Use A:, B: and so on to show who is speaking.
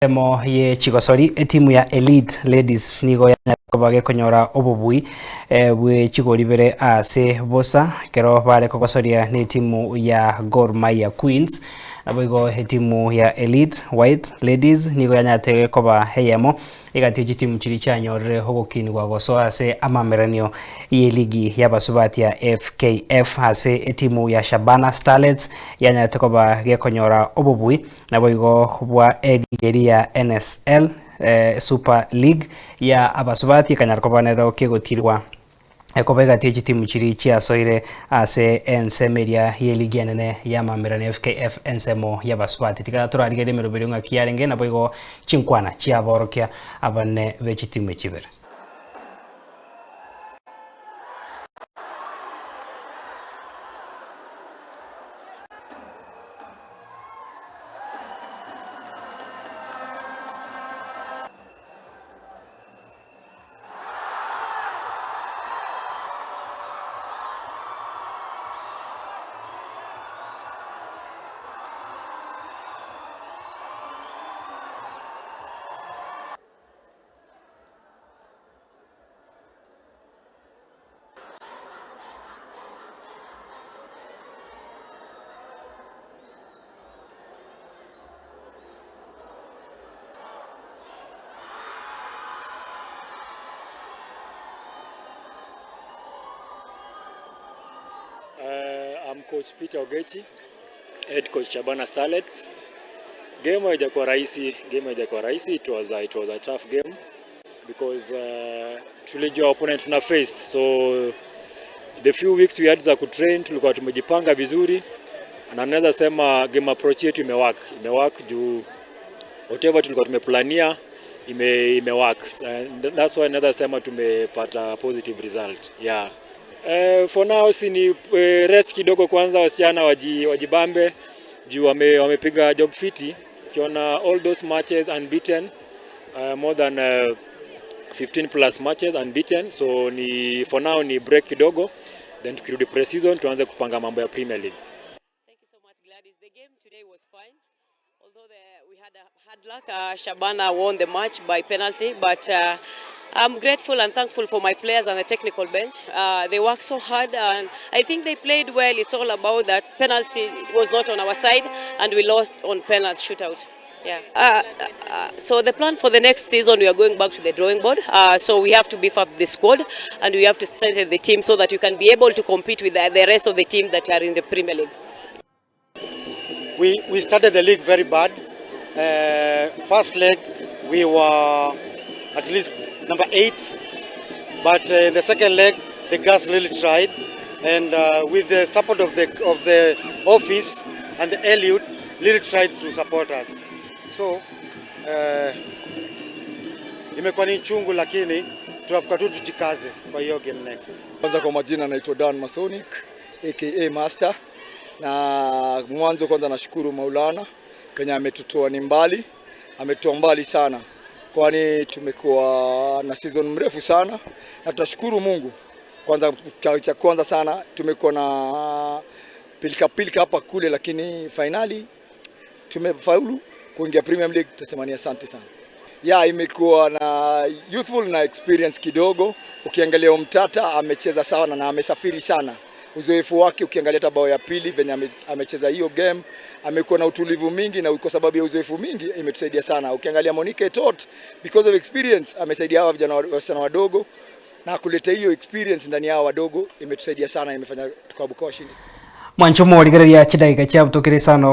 A: Ensemo ye chigosori, etimu ya Elite Ladies nigo yanyara koba gekonyora obobui bwe chigori ibere ase bosa ekero bare kogosoria na etimu ya Gor Mahia Queens. Naboigo etimu ya Elite White Ladies nigo yanyarete koba eyemo egati ye chitimu chiria chianyorire ogokinigwa gosoa ase amameranio y'eligi y'abasubati ya FKF ase etimu ya Shabana Starlets yanyarete koba gekonyora obobui. Naboigo bwa eligi eria ya NSL Super League ya abasubati ekanyara koba nero kegotirwa ekoba egati ye chitimu chiria chiasoire ase ensemo eria y'eligi enene y'amamerano FKF ensemo y'abasubati. Tiga torarigererie emeroberio ng'aki yarenge naboigo chinkwana chiaborokia abane be chitimu echi ibere.
B: I'm Coach Peter Ogechi, head coach Shabana Starlets. Game haijakuwa rahisi, game haijakuwa rahisi. It was a tough game because tulijua opponent tuna face, so the few weeks we had za kutrain tulikuwa tumejipanga vizuri, na naweza sema game approach yetu imework, imework juu whatever tulikuwa tumeplania imework. And that's why naweza sema tumepata positive result. Yeah. For now si ni rest kidogo kwanza, wasichana wajibambe juu wamepiga job fiti. Ukiona all those matches unbeaten, more than 15 plus matches unbeaten, so ni for now ni break kidogo, then tukirudi pre-season tuanze kupanga mambo ya Premier League.
C: Thank you so much, Gladys. The game today was fine. Although we had a hard luck, Shabana won the match by penalty, but I'm grateful and thankful for my players and the technical bench. They worked so hard and I think they played well. It's all about that penalty was not on our side and we lost on penalty shootout. Yeah. So the plan for the next season, we are going back to the drawing board. So we have to beef up the squad and we have to strengthen the team so that we can be able to compete with the rest of the team that are in the Premier League.
D: We started the league very bad. First leg, we were at least number 8, but in the second leg, the girls really tried, and with the support of the office and the Eliud, really tried to support us. So imekuwa ni chungu, lakini tunafuka tu tujikaze kwa hiyo game next.
E: Kwanza kwa majina naitwa Dan Masonic aka Master, na mwanzo kwanza nashukuru Maulana penye ametutoa ni mbali, ametutoa mbali sana, kwani tumekuwa na season mrefu sana na tunashukuru Mungu. Kwanza cha kwanza sana tumekuwa na pilika pilika hapa kule, lakini finally tumefaulu kuingia Premier League, tutasema ni asante sana. Ya imekuwa na youthful na experience kidogo. Ukiangalia Omtata amecheza sana na amesafiri sana. Uzoefu wake ukiangalia hata bao ya pili venye amecheza hiyo game, amekuwa na utulivu mingi, na kwa sababu ya uzoefu mingi imetusaidia sana. Ukiangalia Monique Etot, because of experience amesaidia hawa vijana wasichana wadogo, na kuleta hiyo experience ndani yao wadogo imetusaidia sana, imefanya tukabuka washindi.
A: Mwancho morigereria chidagika chia butukire isano.